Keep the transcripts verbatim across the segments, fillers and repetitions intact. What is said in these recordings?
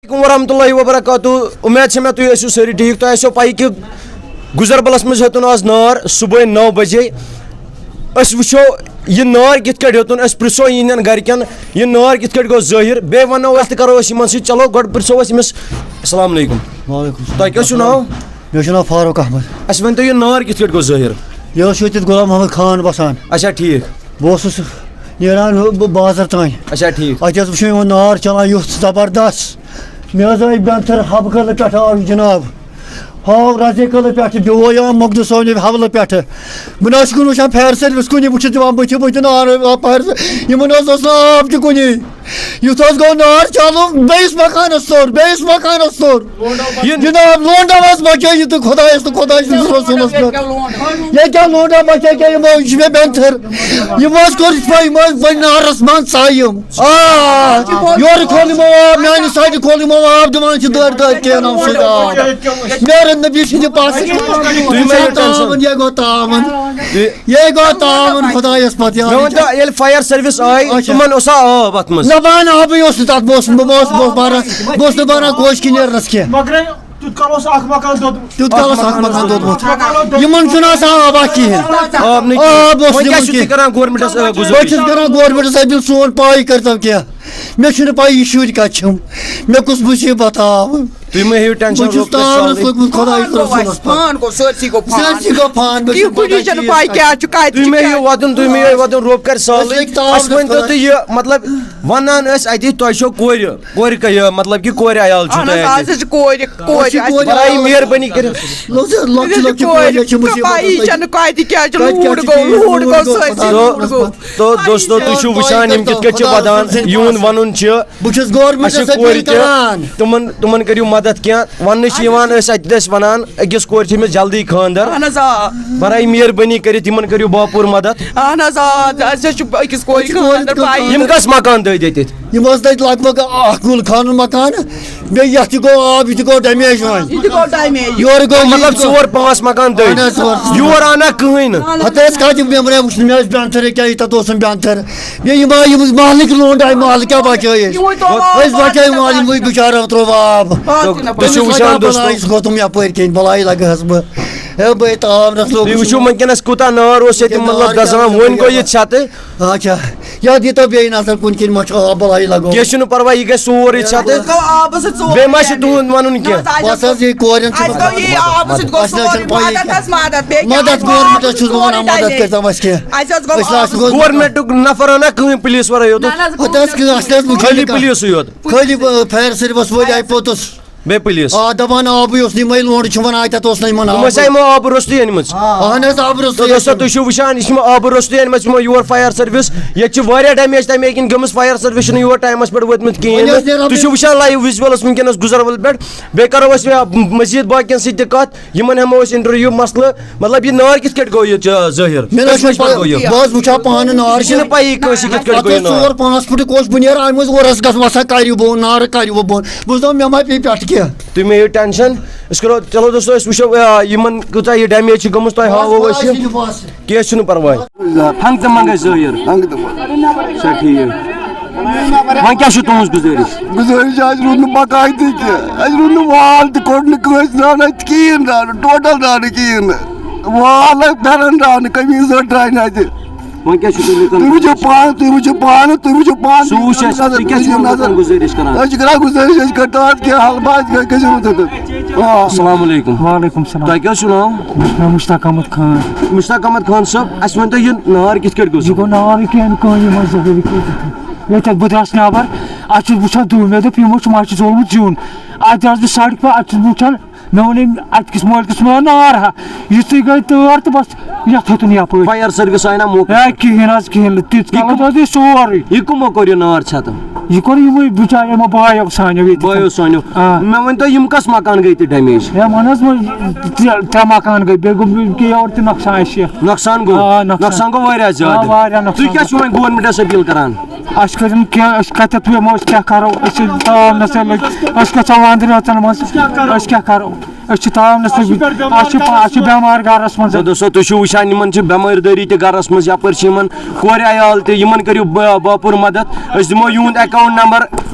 علیکم ورحمۃ اللہ وبرکاتہ۔ امید چھِ مےٚ تُہۍ ٲسِو سٲری ٹھیٖک۔ تۄہہِ آسیو پَیی کہِ گُزربلَس منٛز ہیوٚتُن آز نار صُبحٲے نَو بجے۔ أسۍ وٕچھو یہِ نار کِتھ کٲٹھۍ ہیوٚتُن، أسۍ پرٛژھو یِہِنٛدٮ۪ن گَرِکٮ۪ن یہِ نار کِتھ کٲٹھۍ گوٚو ظٲہِر، بیٚیہِ وَنو أسۍ تہٕ کَرو أسۍ یِمَن سۭتۍ۔ چلو گۄڈٕ پرٛژھو أسۍ أمِس۔ السلام علیکم۔ وعلیکم السلام۔ تۄہہِ کیٛاہ چھُو ناو؟ مےٚ چھُ ناو فاروق احمد۔ اَسہِ ؤنۍ تو یہِ نار کِتھ کٲٹھۍ گوٚو ظٲہِر؟ یہِ اوس ییٚتٮ۪تھ غلام محمد خان بسان۔ اچھا ٹھیٖک۔ بہٕ اوسُس نیران ہُہ، بہٕ بازر تام۔ اچھا ٹھیٖک۔ اَتہِ حظ وٕچھ مےٚ یِمن نار چلان یُتھ زبردست۔ مےٚ حظ آیہِ بٮ۪نتھٕر حبہٕ کدلہٕ پٮ۪ٹھٕ آو جناب۔ ہاو رزے کدلہٕ پٮ۪ٹھٕ، بیٚیہِ آو مۄغدٕ صٲبنہِ حولہٕ پٮ۪ٹھٕ۔ بہٕ نہ حظ چھُس کُنہِ وٕچھان fire service کُنہِ، بہٕ چھُس دِوان بٕتھِ، بہٕ دِنہٕ آرام آب fire service۔ یِمن حظ اوس نہٕ آب تہِ کُنی۔ یُتھ حظ گوٚو نار چالو، بیٚیِس مکانس توٚر، بیٚیِس مکانس توٚر۔ یہِ جناب، لونڈا حظ بچٲیِو تہٕ خۄدایَس تہٕ خۄدایہِ سٕنٛدِس رسوٗلس پٮ۪ٹھ۔ ییٚتہِ کیٛاہ لونڈا بچٲے کیٛاہ، یِمو، یہِ چھِ مےٚ بٮ۪نتھٕر۔ یِم حظ کوٚر یِتھ پٲٹھۍ، یِم حظ بٔنۍ نارس منٛز ژایہِ یِم۔ آ، یورٕ کھول یِمو آب، میٛانہِ سایڈٕ کھول یِمو آب، دِوان چھِ دٲرۍ دٲرۍ کینٛہہ نَو سۭتۍ آب۔ میرن نبی سٕنٛدِ پاسہٕ۔ تُہۍ مہٕ ہیٚیِو ٹٮ۪نشن۔ تعاوُن، یہِ گوٚو تعاوُن۔ یہِ گوٚو تعاوُن خۄدایَس پتہٕ، یا مےٚ ؤنۍ تو، ییٚلہِ fire service آیہِ، اچھا۔ تِمن اوسا آب اتھ منٛز؟ نہ، بہٕ انہٕ آبٕے اوس نہٕ تتھ، بہٕ اوسُس، بہٕ اوسُس، بہٕ اوسُس باران، بہٕ اوسُس نہٕ باران کوچہِ کِنۍ نیرنس کینٛہہ۔ مگر تیُتھ کال اوس اکھ مکان دوٚدمُت۔ تیُتھ کال اوس اکھ مکان دوٚدمُت۔ یِمن چھُنہٕ آسان آبا کِہیٖنۍ۔ آب نہٕ کِہیٖنۍ۔ آب اوس وۄنۍ کیٛاہ نہٕ چھِو تُہۍ کِہیٖنۍ۔ کران گورمنٹس، آ، گُزٲرِش؟ بہٕ چھُس کران گورمنٹس اپیل، سون پاے کٔرتو کینٛہہ۔ مےٚ چھُنہٕ پَیی یہِ شُرۍ کَتہِ چھِم، مےٚ کُس مُصیٖبت آو۔ تُہۍ مہٕ ہیٚیِو ٹٮ۪نشن، بہٕ چھُس روٚف کَرِ تاونَس سالٕے۔ لوٚگمُت خۄدایَس پان گوٚو رسوٗلَس اَسہِ، پَتھ۔ پان گوٚو، سٲرسٕے گوٚو پان، بہٕ چھُس یہِ کُنہِ پَتہ جایہِ چھُنہٕ چیٖز پَے کَران۔ کیٛاہ چھُ، کَتہِ تُہۍ چھُ، مہٕ کیٛاہ ہیٚیِو چھُ۔ وَدُن، تُہۍ مہٕ ہیٚیِو وَدُن، روٚف کَرِ سالٕے۔ أسۍ لٔگۍ تاونَس اَسہِ ؤنۍ تو خۄدایَس۔ تُہۍ یہِ، مطلب، وَنان ٲسۍ اَتہِ، تۄہہِ چھو کورِ، کورِ کَ-، یہِ، مطلب کہِ کورِ عیال چھُو اہن تۄہہِ حظ، اَتہِ۔ أسۍ حظ چھِ کورِ، کورِ، أسۍ چھِ اَسہِ کورِ۔ برایہِ مہربٲنی کٔرِتھ۔ لۄکچہِ، لۄکچہِ، أسۍ حظ چھِ لۄکچہِ کورِ، کورِ، أسۍ چھِ مُصیٖبتَس کَپایی لٔگۍ۔ چھَنہٕ کَتہِ کیٛاہ چھُ، کَتہِ کیٛاہ لوٗٹھ چھُ گوٚو، یہِ لوٗٹھ لوٗٹھ گوٚو، گوٚو سٲرسٕے پَتہٕ؟ لوٗٹھ گوٚو۔ تو دوستو، تُہۍ چھِو وٕچھان یِم کِتھ کٔٹھۍ چھِ وَدان۔ یِہُنٛد وَنُن چھُ، اَسہِ چھِ کورِ تہِ، تِمَن، تِمَن کٔرِو مَدَد کینٛہہ۔ وَننہٕ چھِ یِوان، أسۍ اَتہِ ٲسۍ وَنان، أکِس کورِ چھِ أمِس جلدی خانٛدَر۔ اہن حظ، آ۔ برایہِ مہربٲنی کٔرِتھ یِمَن کٔرِو باپوٗر مَدَد۔ اہن حظ، آ، اَسہِ حظ چھُ أکِس کورِ خانٛدَر پَیی۔ یِم کَس مکان دٔدۍ ییٚتٮ۪تھ؟ یِم ٲسۍ تَتہِ لگ بگ اَکھ گُل خانُن مکان، بیٚیہِ یَتھ تہِ گوٚو آب، یہِ تہِ گوٚو damage وۄنۍ۔ یہِ تہِ گوٚو damage۔ یورٕ گوٚو مطلب یہِ تہِ گوٚو۔ ژور پانٛژھ مکان دٔدۍ۔ اہن حظ، ژور۔ یور آو نہ کٕہٕنۍ نہٕ۔ ہتہٕ ٲسۍ کَتہِ، مےٚ وَنیٛاو، وٕچھ نہٕ، مےٚ ٲسۍ بٮ۪نتھٕر کیٛاہ، ییٚتٮ۪تھ اوس نہٕ بٮ۪نتھٕر۔ بیٚیہِ یِم آے، یِم محلٕکۍ لونٛڈ آے، محلہٕ کیٛاہ بچٲے أسۍ؟ یِموٕے تھوٚو أسۍ بچٲے محلہٕ محلہٕ، یِموٕے بِچارو ترٛوو آب۔ باقٕے نہ تُہۍ چھِو وٕچھان، بَلاے دوستو۔ یُس گوٚتُم یَپٲرۍ کِنۍ، بَلاے لَگہٕ ہَس بہٕ۔ ہے، بہٕ ہے تاونَس لوٚگُس۔ تُہۍ وٕچھِو وٕنکیٚنَس کوٗتاہ نار اوس ییٚتہِ، ییٚتہِ مطلب، نار دَزان۔ کیٛاہ وۄنۍ گوٚو یہِ ژھٮ۪تہٕ۔ اچھا، یَتھ دیٖتو بیٚیہِ نظر، کُنہِ کِنۍ ما چھُ آب بَلاے لَگومُت۔ کینٛہہ چھُنہٕ پَرواے، یہِ گژھِ سورُے ژھٮ۪تہٕ۔ گوٚو آبہٕ سۭتۍ ژور بیٚیہِ ما چھُ پھیرٕ۔ تُہُنٛد وَنُن نہ، کینٛہہ؟ اَسہِ بَس حظ، یہِ کورٮ۪ن چھُ اَسہِ گوٚو یہِ آبہٕ سۭتۍ گوٚو اَسہِ نہ حظ چھُنہٕ سورُے پَیی مَدَد کینٛہہ۔ حظ، مَدَد۔ بیٚیہِ کیٛاہ مَدَد، اَسہِ گوٚو گورمٮ۪نٛٹَس چھُس بہٕ وَنان، سورُے مَدَد damage۔ کٔرۍتو اَسہِ کینٛہہ۔ اَسہِ حظ گوٚو أسۍ نہ آبہٕ اَسہِ گوٚو گورمٮ۪نٛٹُک نفر اَنا کٕہٕنۍ پُلیٖس وَرٲے یوت۔ نہ، نہ حظ، خٲلی پُلیٖسٕے یوت۔ خٲلی، آ، fire service وٲلۍ آیہِ پوٚتُس۔ بیٚیہِ پُلیٖس۔ آ، دَپان آبٕے اوس نہٕ، یِمَے لونٛڈٕ چھِ وَنان اَتٮ۪تھ اوس نہٕ یِمَن تِم ٲسۍ آبٕے۔ یِمو آبہٕ روٚستُے أنۍمٕژ۔ اہن حظ، آبہٕ روٚستُے تہٕ دوستو، أنۍمٕژ۔ تُہۍ چھِو وٕچھان، یہِ چھِ یِمو آبہٕ روٚستُے أنۍمٕژ، یِمو یور fire service۔ ییٚتہِ چھِ واریاہ damage تَمے کِنۍ گٔمٕژ، fire service چھِنہٕ یور ٹایمَس پٮ۪ٹھ وٲتمٕتۍ کِہیٖنۍ وۄنۍ ٲسۍ نہٕ۔ نیران تُہۍ چھِو وٕچھان live visuals وٕنکیٚنَس گُزربَل پٮ۪ٹھ۔ بیٚیہِ کَرو أسۍ، آ، مٔزیٖد باقیَن سۭتۍ تہِ کَتھ۔ یِمَن ہٮ۪مو أسۍ interview، مسلہٕ، مطلب، یہِ نار کِتھ کٲٹھۍ گوٚو یہِ، آ، ظٲہِر؟ مےٚ نہ حظ کٔژِ بَجہِ چھُنہٕ پٮ۪ٹھ پَے۔ گوٚو یہِ؟ بہٕ حظ وٕچھان پانہٕ نار یہِ چھِنہٕ پَیی کٲنٛسہِ کِتھ کٲٹھۍ اَتھ گوٚو یہِ اوس نار۔ ژور پانٛژھ فُٹ کوٚش، بہٕ نیرٕ اَمہِ منٛز اورٕ حظ گژھٕ وَسان کَریوٗ بۄن، نارٕ کَریوٗ بۄن۔ بہٕ حظ دَپہٕ، مےٚ ما پیٚیہِ پٮ۪ٹھٕ کینٛہہ۔ تُہۍ مہٕ ہیٚیِو tension۔ أسۍ کَرو، چلو دوستو، أسۍ وٕچھو، آ، یِمَن کۭژاہ یہِ damage چھِ گٔمٕژ، تۄہہِ ہاوو أسۍ یہِ۔ کینٛہہ چھُنہٕ پَرواے۔ ہنٛگ تہٕ منٛگ گژھِ ظٲہِر۔ ہنٛگ تہٕ منٛگ۔ اچھا، ٹھیٖک۔ وۄنۍ کیٛاہ چھُ تُہٕنٛز گُزٲرِش؟ گُزٲرِش، اَسہِ روٗد نہٕ بکاے تہِ کینٛہہ۔ اَسہِ روٗد نہٕ وال تہِ کوٚڑ نہٕ کٲنٛسہِ، درٛاو نہٕ اَتہِ کِہیٖنۍ، درٛاو نہٕ، total درٛاو نہٕ کِہیٖنۍ نہٕ۔ وال، پھٮ۪رن درٛاو نہٕ، قمیٖض زٔٹ درٛاے نہٕ اَتہِ۔ وۄنۍ کیٛاہ چھُ تُہۍ لُکن تُہۍ وٕچھِو پانہٕ، تُہۍ وٕچھِو پانہٕ، تُہۍ وٕچھِو پانہٕ۔ سُہ وٕچھ اَسہِ، تُہۍ کیٛاہ چھِو لُکن گُزٲرِش کران؟ أسۍ چھِ کران گُزٲرِش، أسۍ چھِ کران تَتھ کینٛہہ حل، بہٕ حظ گٔژھِو تہٕ۔ آ۔ السلام علیکم۔ وعلیکم السلام۔ تۄہہِ کیٛاہ حظ چھُو ناو؟ مےٚ چھُ ناو مشتاق احمد خان۔ مشتاق احمد خان صٲب، اَسہِ ؤنۍ تو، یہِ نار کِتھ کٲٹھۍ گوٚو؟ یہِ گوٚو نار یہِ کینٛہہ کٲنٛسہِ منٛز ظٲہِر کٔرِتھ۔ ییٚتہِ بہٕ درٛاس نٮ۪بر، اَتہِ چھُس بہٕ وٕچھان دُہ، مےٚ دوٚپ، یِمو چھُ مَچہِ زولمُت زیُن۔ اَتہِ درٛاس بہٕ سڑکہِ پٮ۪ٹھ، اَتہِ چھُس بہٕ وٕچھان، مےٚ ووٚن أمۍ، اَتہِ کِس مٲلکَس، مےٚ ووٚن، نار ہا، یُتھُے گٔے تٲر تہٕ بَس، یَتھ ہیوٚتُن یَپٲرۍ۔ Fire service آیہِ نا موقعہٕ؟ ہے، کِہیٖنۍ حظ، کِہیٖنۍ نہٕ، تیٖتِس یہِ کالَس کٕم-، اوس یہِ سورُے۔ یہِ کٕمو کوٚر یہِ نار ژھٮ۪تہٕ؟ یہِ کوٚر یِموٕے بِچارِ یِمو بایو سانیو ییٚتہِ۔ بایو سانیو۔ آ۔ مےٚ ؤنۍ تو، یِم کَس مکان گٔے تہِ damage؟ ہے، وَن حظ وۄنۍ، ترٛےٚ، ترٛےٚ مکان گٔے، بیٚیہِ گوٚو بیٚیہِ یورٕ تہِ نۄقصان اَسہِ۔ نۄقصان گوٚو؟ آ، نۄقصان۔ نۄقصان گوٚو واریاہ زیادٕ۔ آ، واریاہ نۄقصان۔ تُہۍ کیٛاہ چھِو وۄنۍ گورمٮ۪نٛٹَس appeal کران؟ اَسہِ کٔرِن کینٛہہ، أسۍ کَتٮ۪تھ بیٚہمو، أسۍ کیٛاہ کَرو؟ أسۍ چھِ تاونَس سۭتۍ لٔگۍ، أسۍ گژھو وَنٛدٕ رٲژَن منٛز، أسۍ کیٛاہ کَرو؟ أسۍ چھِ تاونَس سۭتۍ، اَسہِ چھِ پا-، اَسہِ چھِ بٮ۪مار گَرَس منٛز۔ تہٕ دوستو، تُہۍ چھِو وٕچھان، یِمَن چھِ بٮ۪مٲرۍ دٲری تہِ گَرَس منٛز، یَپٲرۍ چھِ یِمَن کورِ عیال تہِ، یِمَن کٔرِو با-، باپُر مَدَد۔ أسۍ دِمو یِہُنٛد account number۔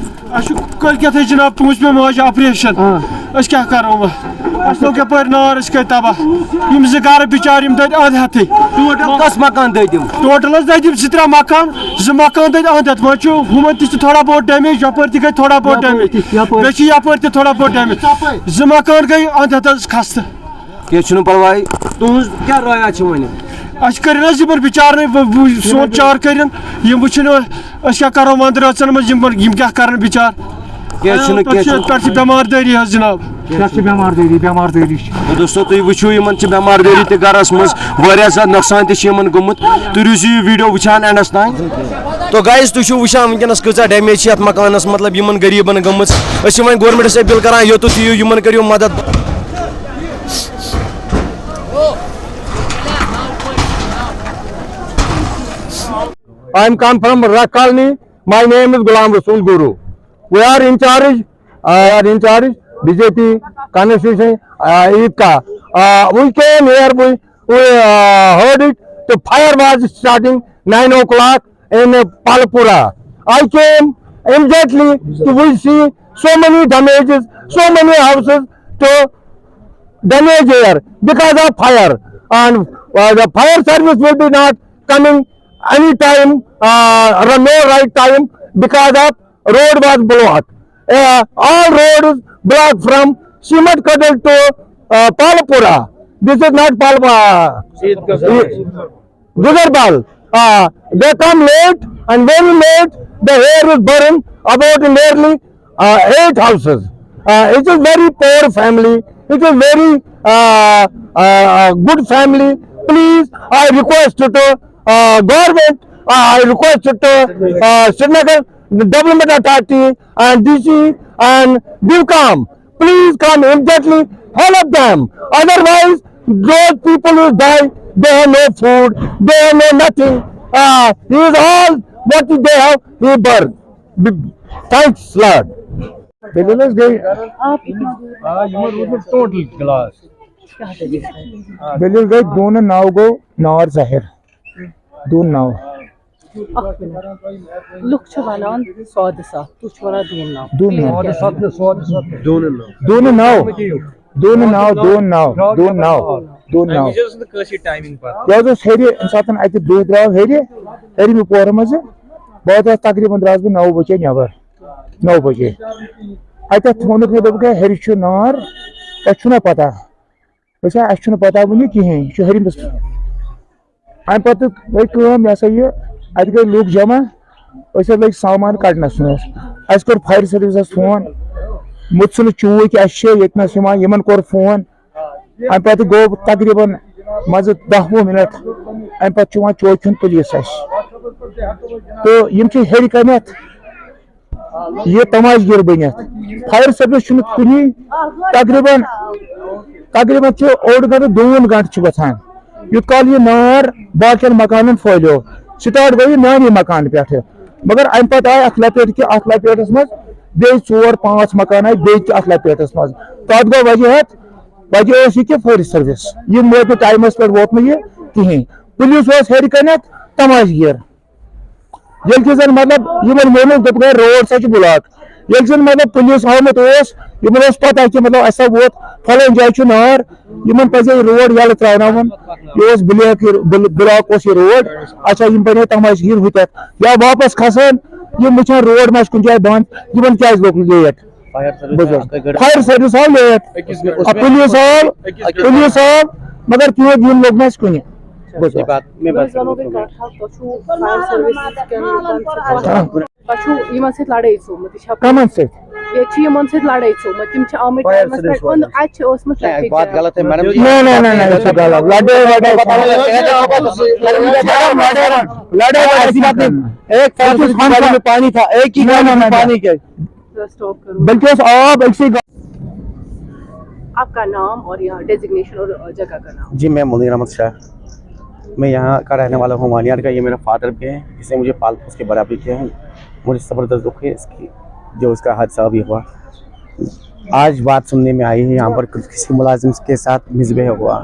اَسہِ چھُ کٲلۍکٮ۪تھٕے جناب پوٗنٛژمہِ ماجہِ آپریشن۔ آ۔ أسۍ کیٛاہ کرو وۄنۍ؟ اَسہِ لوٚگ یَپٲرۍ نار، أسۍ گٔے تباہ۔ یِم زٕ گرٕ بِچارٕ، یِم دٔدۍ اَنٛد ہٮ۪تھٕے۔ ٹوٹل کٔژ مکان دٔدۍ یِم؟ ٹوٹل حظ دٔدۍ یِم زٕ ترٛےٚ مکان، زٕ مکان دٔدۍ اَنٛد ہٮ۪تھ۔ وۄنۍ چھُ ہُمن تہِ چھِ تھوڑا بہت ڈیمیج، یَپٲرۍ تہِ گٔے تھوڑا بہت یَپٲرۍ ڈیمیج۔ تہِ، یَپٲرۍ۔ بیٚیہِ چھِ یَپٲرۍ تہِ تھوڑا بہت ڈیمیج۔ زٕ مکان گٔے اَنٛد ہٮ۪تھ حظ خستہٕ۔ کینٛہہ چھُنہٕ پرواے۔ تُہٕنٛز کیٛاہ رایا چھِ وۄنۍ؟ اَسہِ کٔرِن حظ یِمن بِچارنٕے، وۄنۍ، وۄنۍ سون چار کٔرِن۔ یِم وٕچھِن، أسۍ کیٛاہ کَرو وَنٛدٕ رٲژَن منٛز، یِم، یِم کیٛاہ کَرَن بِچار؟ کینٛہہ چھُنہٕ، پٮ۪ٹھ کینٛہہ چھِ، چھُنہٕ۔ پٮ۪ٹھ چھِ بٮ۪مار دٲری حظ جِناب۔ پٮ۪ٹھ چھِ بٮ۪مار دٲری، بٮ۪مار دٲری چھِ۔ دوستو، تُہۍ وٕچھِو، یِمَن چھِ بٮ۪مار دٲری تہِ گَرَس منٛز، واریاہ زیادٕ نۄقصان تہِ چھِ یِمَن گوٚمُت۔ تُہۍ روٗزِو یہِ ویٖڈیو وٕچھان اینڈَس تام۔ تو گایز، تُہۍ چھِو وٕچھان وٕنکیٚنَس کۭژاہ ڈیمیج چھِ یَتھ مکانَس، مطلب، یِمَن غریٖبَن گٔمٕژ۔ أسۍ چھِ وۄنۍ گورمٮ۪نٛٹَس اپیٖل کَران، یوٚتُتھ یِیِو، یِمَن کٔرِو مَدَد۔ I am come from Rak Colony. My name is Ghulam Rasool Guru. We are in charge, uh, are in charge B J P constituency, uh, Eidgah. Uh, we came here, we, we uh, heard it. The fire was starting nine o'clock in uh, Palpura. I came immediately to we see so many damages, so many houses to damage here because of fire. And uh, the fire service will be not coming any time, uh, no right time because of road was blocked. Uh, all road is blocked from Simat Kadal to uh, Palapura. This is not Palapura. Guzarbal. Uh, they come late and very late. The hair is burned about nearly uh, eight houses. Uh, it is very poor family. It is very uh, uh, good family. Please, I request to uh, government. Uh, I request to uh, Srinagar Development Authority and D C and DIVCOM. Please come immediately, help them. Otherwise, those people will die. They have no food, they have no nothing. Uh, he is all what they have, he burned. Thanks, Lord. بِلِل حظ گٔے، آ، یِمن روٗد نہٕ total glass. بِلِل گٔے دوٗنہٕ نَو گوٚو نار ظٲہِر۔ دوٗنہٕ نَو۔ اکھ منٹ۔ لُکھ چھِ وَنان سادٕ سَتھ، تُہۍ چھِو وَنان دوٗنہٕ نَو۔ دوٗنہٕ نَو۔ Clear کٔرِو۔ دوٗنہٕ نَو۔ دوٗنہٕ نَو، دوٗنہٕ نَو، دوٗنہٕ نَو، دوٗنہٕ نَو۔ یہِ حظ اوس ہیٚرِ، ییٚمہِ ساتہٕ اَتہِ دۄہ درٛاو ہیٚرِ، ہیٚرمہِ پورٕ منٛزٕ، بہٕ درٛاس تقریٖباً درٛاس بہٕ نَو بجے نٮ۪بر، نَو بجے۔ اَتٮ۪تھ ووٚنُکھ مےٚ، دوٚپُکھ، "ہے، ہیٚرِ چھُ نار، تۄہہِ چھُو نا پتہ؟" أسۍ ہا، اَسہِ چھُنہٕ پتہ وُنہِ کِہیٖنۍ، یہِ چھُ ہیٚرمِس۔ اَمہِ پتہٕ گٔے کٲم، یہِ ہسا یہِ، اَتہِ گٔے لُکھ جمع، أسۍ حظ لٔگۍ سامان کڑنَس منٛز۔ اَسہِ کوٚر فایر سٔروِسَس فون، مُتسِنہٕ چوٗکۍ اَسہِ چھِ ییٚتہِ نَس یِوان، یِمَن کوٚر فون۔ اَمہِ پتہٕ گوٚو تقریٖباً منٛزٕ دَہ وُہ مِنٹ، اَمہِ پتہٕ چھُ یِوان چوکہِ ہُنٛد پُلیٖس اَسہِ۔ تہٕ یِم چھِ ہیٚرِ کَنٮ۪تھ یہِ تماش گیٖر بٔنِتھ۔ فایر سٔروِس چھُنہٕ کُنی، تقریٖباً، تقریٖباً چھُ اوٚڑ گنٹہٕ، دوٗن گنٹہٕ چھُ گژھان، یوٗت کال یہِ نار باقین مکانن پھٲلیو۔ سٹارٹ گوٚو یہِ میٛانہِ مکانہٕ پٮ۪ٹھٕ، مگر اَمہِ پتہٕ آے اَتھ لپیٹ کہِ، اَتھ لپیٹس منٛز بیٚیہِ ژور پانٛژھ مکان آے بیٚیہِ تہِ اَتھ لپیٹس منٛز۔ تَتھ گوٚو وجہ، وجہ اوس یہِ کہِ فایر سٔروِس، یہِ ووت نہٕ ٹایمس پٮ۪ٹھ، ووت نہٕ یہِ کِہیٖنۍ۔ پُلیٖس اوس ہیٚرِ کَنٮ۪تھ تماش گیٖر۔ ییٚلہِ کہِ زَن مطلب یِمَن ووٚنُکھ، دوٚپُکھ، "ہے، روڈ سا چھُ بُلاک۔" ییٚلہِ زَن مطلب پُلیٖس آمُت اوس، یِمَن اوس پَتہ کہِ مطلب اَسہِ سا ووت فَلٲنۍ جایہِ چھُ نار، یِمَن پَزِ ہے یہِ روڈ یَلہٕ ترٛاوناوُن۔ یہِ اوس بُلیک، یہِ بُل-، بُلاک اوس یہِ روڈ۔ اچھا، یِم بَنے تماش گیٖر ہُتٮ۪تھ یا واپَس کھسان، یِم وٕچھان روڈ ما آسہِ کُنہِ جایہِ بنٛد، یِمَن کیٛازِ لوٚگ لیٹ؟ فایر سٔروِس بوٗز حظ؟ آو تۄہہِ گۄڈٕ؟ فایر سٔروِس آو لیٹ۔ أکِس منٹَس۔ آ، پُلیٖس آو، أکِس پُلیٖس آو، مگر تِہُنٛد یِم لوٚگ نہٕ اَسہِ کُنہِ۔ بوٗز حظ؟ مےٚ باسان تۄہہِ ٲسوٕ گۄڈٕ کَتھ، تۄہہِ چھُو فایر سٔروِس کٮ۪ن لُکَن سۭتۍ کَتھ؟ تۄہہِ چھُو یِمَن سۭتۍ لڑٲے ژومُت، یہِ چھا کَمَن سۭتۍ؟ ییٚتہِ چھِ یِمَن سۭتۍ لڑٲے ژومُت، تِم چھِ آمٕتۍ فایر ٹایمَس سٔروِس پٮ۪ٹھ، وٲلۍ۔ اَتہِ چھِ ٲسمٕژ ٹریفک بات جام۔ غلط ہے، میڈم جی۔ نہ، نہ، نہ، نہ، یہ تو غلط۔ لڑائی، لڑائی، لڑائی، لڑائی، لڑائی، ایسی بات نہیں۔ ایک فایر سروس والے میں پانی تھا، ایک ہی نہ، گاڑی نہ، میں نہ، پانی نہ۔ کے۔ اسٹاپ کرو۔ بلکہ اس آپ ایک سے آپ کا نام اور یہاں ڈیزگنیشن اور جگہ کا نام۔ جی، میں منیر احمد شاہ، میں یہاں کا رہنے والا ہوں، وانیار کا۔ یہ میرا فادر بھی ہے، اس نے مجھے پال پوس کے بڑا بھی کیا ہے۔ مجھے زبردست دکھ ہے اس کی، جو اس کا حادثہ ابھی ہوا۔ آج بات سننے میں آئی ہے یہاں پر کسی ملازم کے ساتھ مسبہیو ہوا۔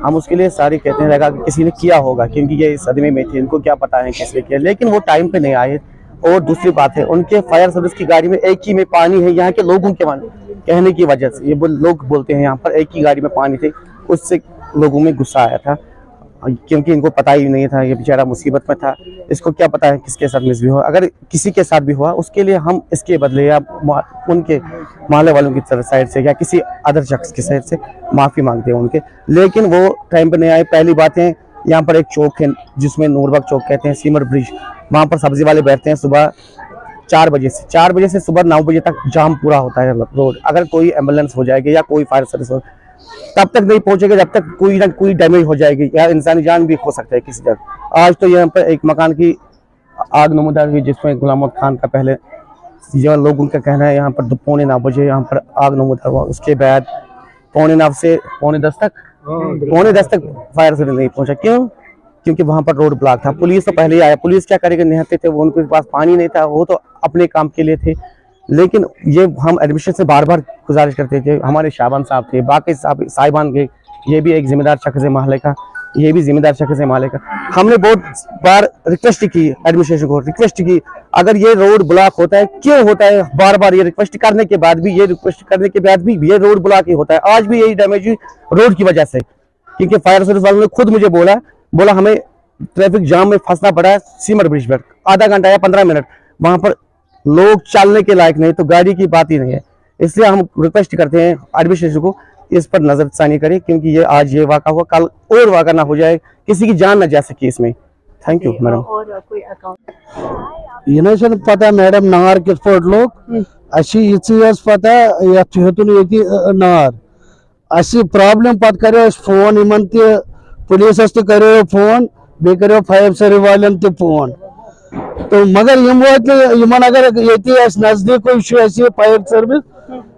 ہم اس کے لیے ساری کہتے ہیں لگا کہ کسی نے کیا ہوگا، کیونکہ یہ صدمے میں تھے، ان کو کیا پتا ہے کس نے کیا، لیکن وہ ٹائم پہ نہیں آئے۔ और दूसरी बात है, उनके फायर सर्विस की गाड़ी में एक ही में पानी है। यहाँ के लोगों के वन- कहने की वजह से ये बोल, लोग बोलते हैं यहाँ पर एक ही गाड़ी में पानी थे, उससे लोगों में गुस्सा आया था, क्योंकि इनको पता ही नहीं था, ये बेचारा मुसीबत में था। इसको क्या पता है किसके साथ मिस भी हुआ। अगर किसी के साथ भी हुआ, उसके लिए हम इसके बदले या मा- उनके मोहल्ले वालों की तरफ, साइड से या किसी अदर शख्स की साइड से माफ़ी मांगते हैं उनके। लेकिन वो टाइम पे नहीं आए। पहली बात है, यहाँ पर एक चौक है जिसमें नूरबाग चौक कहते हैं, सीमेंट ब्रिज, वहाँ पर सब्जी वाले बैठते हैं सुबह चार बजे से, चार बजे से सुबह नौ बजे तक जाम पूरा होता है रोड। अगर कोई एम्बुलेंस हो जाएगी या कोई फायर सर्विस हो, तब तक नहीं पहुंचेगा जब तक कोई ना कोई डैमेज हो जाएगी या इंसानी जान भी खो सकता है किसी जगह। आज तो यहाँ पर एक मकान की आग नमूदार हुई, जिसमें गुलाम मोहम्मद खान का पहले, यह लोगों का कहना है, यहाँ पर दो- पौने नौ बजे यहाँ पर आग नमूदार हुआ। उसके बाद पौने नौ से पौने दस तक, पौने दस तक फायर सर्विस नहीं पहुंचा। क्यों? क्योंकि वहां पर रोड ब्लॉक था। पुलिस तो पहले ही आया। पुलिस क्या करेगा, निहत्थे थे, वो उनके पास पानी नहीं था, वो तो अपने काम के लिए थे। लेकिन ये हम एडमिशन से बार बार गुजारिश करते थे, हमारे शाबान साहब थे, बाकी साहब, साहिबान के, ये भी एक जिम्मेदार शख्स है मोहल्ले का, ये भी जिम्मेदार शख्स है मोहल्ले का। हमने बहुत बार रिक्वेस्ट की, एडमिनिस्ट्रेशन को रिक्वेस्ट की, अगर ये रोड ब्लॉक होता है, क्यों होता है, बार बार ये रिक्वेस्ट करने के बाद भी, ये रिक्वेस्ट करने के बाद भी ये रोड ब्लॉक ही होता है। आज भी यही डैमेज हुई रोड की वजह से, क्योंकि फायर सर्विस वालों ने खुद मुझे बोला, बोला हमें ट्रैफिक जाम में फंसना पड़ा है सीमेंट ब्रिज पर, आधा घंटा या पंद्रह मिनट वहां पर लोग चलने के लायक नहीं, तो गाड़ी की बात ही नहीं है। इसलिए हम रिक्वेस्ट करते हैं एडमिनिस्ट्रेशन को इस पर नजरसानी करें, क्योंकि ये आज ये वाका हुआ, कल और वाका ना हो जाए, किसी की जान ना जा सके इसमें। Thank you madam. یہِ نہ حظ چھَنہٕ پَتہ میڈم نار کِتھ پٲٹھۍ لوٚگ۔ اَسہِ چھِ یِژٕے یٲژ پَتہ، یَتھ چھُ ہیوٚتُن ییٚتہِ، ٲ، نار۔ اَسہِ پرابلم پَتہٕ کَریو اَسہِ فون یِمَن تہِ، پُلیٖسَس تہِ کَریو فون، بیٚیہِ کَریو فایَر سٔروِس والٮ۪ن تہِ فون۔ تہٕ مگر یِم وٲتۍ نہٕ، یِمَن اگر ییٚتی اَسہِ نزدیٖکٕے چھُ اَسہِ یہِ فایَر سٔروِس،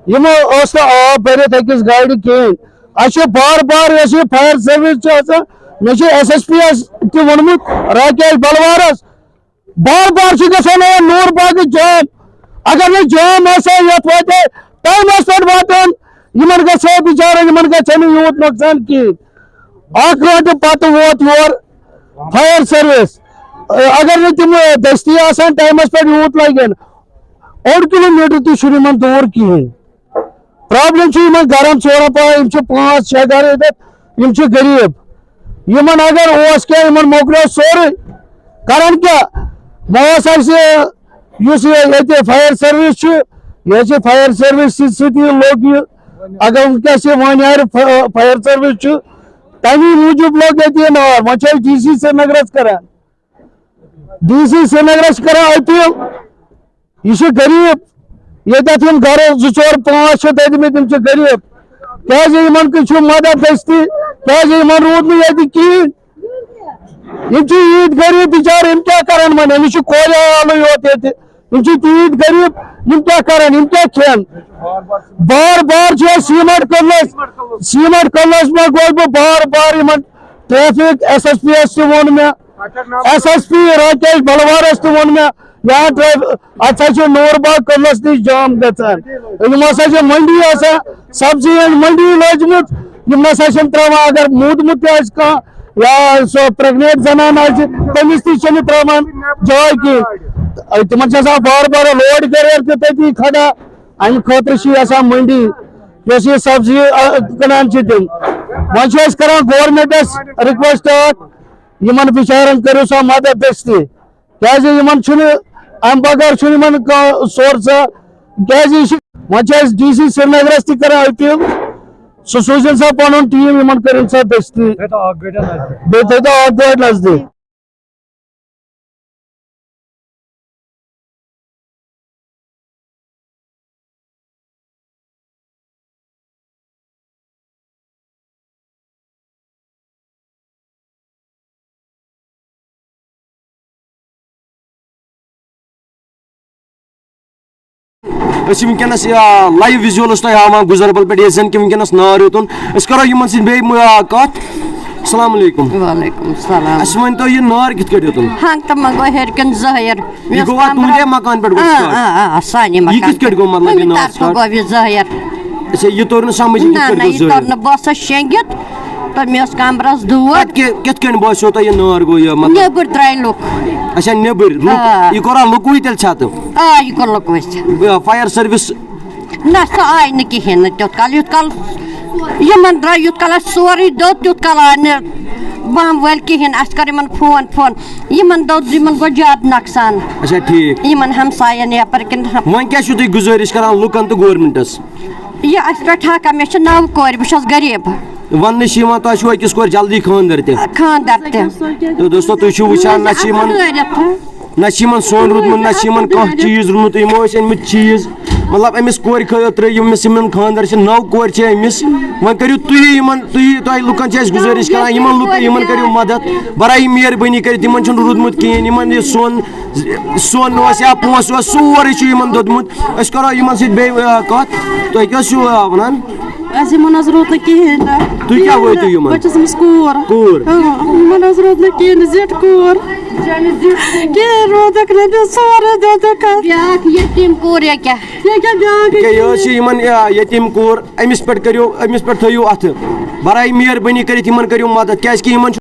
یِمو اوس نہٕ آب بٔرِتھ أکِس گاڑِ کِہیٖنۍ۔ اَسہِ چھُ بار بار یۄس یہِ فایَر سٔروِس چھِ آسان، مےٚ چھُ ایس ایس پی یَس تہِ ووٚنمُت، راکیش بلوارَس، بار بار چھُ گژھان یِمَن نوٗر باغ جام۔ اگر نہٕ جام آسہِ ہا، یَتھ واتہِ ٹایمَس پٮ۪ٹھ واتان، یِمَن گژھِ ہا بِچارَن، یِمَن گژھِ ہا نہٕ یوٗت نۄقصان کِہیٖنۍ۔ اَکھ گٲنٛٹہٕ پَتہٕ ووت یور فایَر سٔروِس۔ اگر نہٕ تِم دٔستی آسان ٹایمَس پٮ۪ٹھ، یوٗت لَگہِ ہا نہٕ۔ اوٚڑ کِلوٗ میٖٹر تہِ چھُنہٕ یِمَن دوٗر کِہیٖنۍ۔ پرابلم چھِ یِمَن گرَن ژورَن پانٛژَن، یِم چھِ پانٛژھ شےٚ گرٕ ییٚتٮ۪تھ، یِم چھِ غریٖب۔ یِمَن اگر اوس کینٛہہ، یِمَن مۄکلیو سورُے۔ کَرَن کیٛاہ؟ وۄنۍ اوس اَسہِ یُس یہِ ییٚتہِ فایَر سٔروِس چھُ، یہِ حظ چھِ فایَر سٔروِس سۭتۍ سۭتی لوٚگ یہِ۔ اگر وٕنکیٚس یہِ وۄنۍ آرِ فا-، فایَر سٔروِس چھُ، تَمی موٗجوٗب لوٚگ ییٚتہِ یہِ نار۔ وۄنۍ چھِ أسۍ ڈی سی سرینگرَس کَران، ڈی سی سرینگرَس چھِ کَران أپیٖل، یہِ چھِ غریٖب، ییٚتٮ۪تھ یِم گرٕ زٕ ژور پانٛژھ چھِ دٔدمٕتۍ، یِم چھِ غریٖب۔ کیٛازِ یِمن کیُتھ چھُ مدد دٔستی؟ کیٛازِ یِمن روٗد نہٕ ییٚتہِ کِہیٖنۍ؟ یِم چھِ ییٖتۍ غریٖب بِچارٕ، یِم کیٛاہ کرن وۄنۍ؟ أمِس چھُ کورِ آلٕے یوت ییٚتہِ، یِم چھِ تیٖتۍ غریٖب، یِم کیٛاہ کرن؟ یِم کیٛاہ کھٮ۪ن؟ بار بار چھُ اَسہِ سیٖمٹ کٔدلس، سیٖمٹ کٔدلس منٛز گوس بہٕ بار بار یِمن ٹریفک ایس ایس پی یس تہِ ووٚن مےٚ، ایس ایس پی راکیش بلوارس تہِ ووٚن مےٚ، یا ٹریف-، اتھ ہسا چھُ نور باغ کٔدلس نِش جام گژھان۔ یِم ہسا چھِ منڈی آسان، سبزی ہٕنٛز منڈی لٲجمٕژ، یِم نسا چھِنہٕ ترٛاوان، اگر موٗدمُت تہِ آسہِ کانٛہہ یا سۄ پریگنیٹ زنان آسہِ، تٔمِس تہِ چھِنہٕ ترٛاوان جاے کینٛہہ۔ تِمن چھِ آسان بار بار لوڈ کیریئر تہِ تٔتی کھڑا۔ امہِ خٲطرٕ چھِ یہِ آسان منڈی، یۄس یہِ سبزی، ا، کٕنان چھِ تِم۔ وۄنۍ چھِ أسۍ کران گورنمنٹس ریکویسٹ اکھ، یِمن بِچارن کٔرِو سا مدد دٔستی، کیازِ یِمن چھُنہٕ امہِ بغٲر چھُنہٕ یِمن کانٛہہ سورسا، کیازِ یہِ چھِ، وۄنۍ چھِ أسۍ ڈی سی سرینگرس تہِ کران اپیل، سُہ سوٗزِن سا پنُن ٹیٖم، یِمن کٔرِن سا دٔستی، بیٚیہِ تھٲیتو اکھ گٲڑۍ نزدیٖک۔ أسۍ چھِ وٕنکیٚنَس، آ، لایِو وِجوَلٕز تۄہہِ ہاوان گُزربل پٮ۪ٹھ، ییٚتہِ زَن کہِ وٕنکیٚنَس نار یوٚتُن۔ أسۍ کَرو یِمَن سۭتۍ بیٚیہِ مُ-، آ، کَتھ۔ السلام علیکم۔ وعلیکم السلام۔ اَسہِ ؤنۍ تو، یہِ نار کِتھ کٲٹھۍ یوٚتُن؟ ہنٛگ تہٕ منٛگ گوٚو ہیٚرِ کِنۍ زٲہِر۔ یہِ گوٚوا تُہُنٛدے مکان پٮ۪ٹھ گوٚو آ، start؟ آ، آ، آ، سانے یہِ مکان کِتھ کٲٹھۍ گوٚو، مطلب، یہِ ہُمہِ نار طرفہٕ start؟ گوٚو یہِ زٲہِر۔ اچھا، یہِ توٚر نہٕ سمجھ، یہِ نہ، کِتھ کٲٹھۍ نہ، گوٚو یہِ زٲہِر؟ توٚر نہٕ، بہٕ ٲسٕس شیٚنگِتھ۔ پتہٕ مےٚ اوس کمرس دود۔ پتہٕ کہِ-، کِتھ کٔنۍ باسیو تۄہہِ یہِ نار گوٚو یہِ مطلب؟ نیٚبٕرۍ درٛاے لُکھ۔ اچھا، نیٚبٕرۍ لُکھ، آ۔ یہِ کوٚرا لُکوٕے تیٚلہِ ژھٮ۪تہٕ؟ آ، یہِ کوٚر لُکوٕے ژھٮ۪تہٕ۔ Fire service? نہ، سۄ آیہِ نہٕ کِہیٖنۍ نہٕ تیُتھ کال، یُتھ کال یِمن درٛاو، یُتھ کال اَسہِ سورُے دوٚد، تیُتھ کال آے نہٕ بم وٲلۍ کِہیٖنۍ۔ اَسہِ کٔر یِمن فون، فون، یِمن دوٚد، یِمن گوٚو زیادٕ نۄقصان۔ اچھا، ٹھیٖک۔ یِمن ہمساین یپٲرۍ کِنۍ۔ وۄنۍ کیٛاہ چھِو تُہۍ گُزٲرِش کران لُکن تہٕ گورمنٹس؟ یہِ اَسہِ پٮ۪ٹھ حق، مےٚ چھِ نَو کورِ، بہٕ چھَس غریٖب۔ وننہٕ چھِ یِوان، تۄہہِ چھُو أکِس کورِ جلدی خانٛدر تہِ۔ خانٛدر تہِ۔ تہٕ دوستو، تُہۍ چھِو وٕچھان، نہ چھِ یِمن، نہ چھِ یِمن سۄن روٗدمُت، نہ چھِ یِمن کانٛہہ چیٖز روٗدمُت، یِمو ٲسۍ أنۍ مٕتۍ چیٖز۔ مطلب، أمِس کورِ خٲطرٕ، ییٚمِس یِمن خانٛدر چھِ، نَو کورِ چھِ أمِس۔ وۄنۍ کٔرِو تُہی یِمن، تُہی، تۄہہِ لُکن چھِ أسۍ گُزٲرِش کران، یِمن لُکن، یِمن کٔرِو مدد۔ برایہِ مہربٲنی کٔرِتھ، یِمن چھُنہٕ روٗدمُت کِہیٖنۍ، یِمن یہِ سۄن سۄن اوس یا پونٛسہٕ اوس، سورُے چھُ یِمن دوٚدمُت۔ أسۍ کرو یِمن سۭتۍ بیٚیہِ، آ، کتھ۔ تُہۍ کیٛاہ چھِو، آ، ونان؟ اَسہِ یِمن حظ روٗد نہٕ کِہیٖنۍ نہٕ۔ تُہۍ کیٛاہ وٲتِو یِمن؟ بہٕ چھَس أمِس کوٗر۔ کوٗر؟ اۭں، یِمن حظ روٗد نہٕ کِہیٖنۍ، زِٹھ کوٗر۔ کِہیٖنۍ روٗدُکھ نہٕ، بیٚیہِ سورُے دوٚدُکھ اَتھ۔ بیٛاکھ یتیٖم کوٗر یا کیٛاہ؟ یہِ کیٛاہ بیٛاکھ؟ یہِ کیٛاہ، یہِ حظ چھِ یِمن، آ، یتیٖم کوٗر، أمِس پٮ۪ٹھ کٔرِو، أمِس پٮ۪ٹھ تھٲیِو اَتھٕ۔ برایہِ مہربٲنی کٔرِتھ یِمن کٔرِو مدد، کیٛازِ کہِ یِمن چھُ